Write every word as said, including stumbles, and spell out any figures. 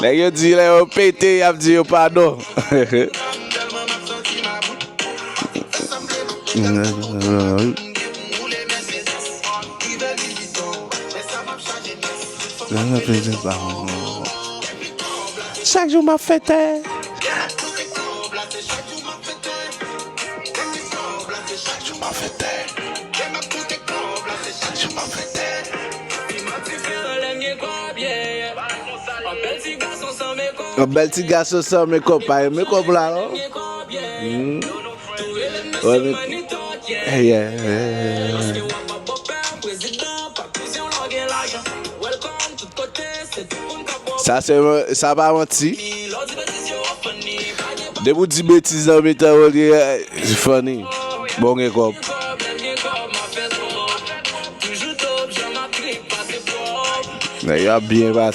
Nèg yo di lè yo pete, y ap di yo padon. Chak jou m ap fete. Chak jou m ap fete. Chak jou m ap fete. Yon bèl ti gason san mekòp, pa gen mekòp la non. Hmm. Wè, men, yeah, yeah. Sa se, sa pa manti. Depi w di betiz nan mitan yo, li, eh, funny. Bon, gen kòb. Nèg yo ap byen pase.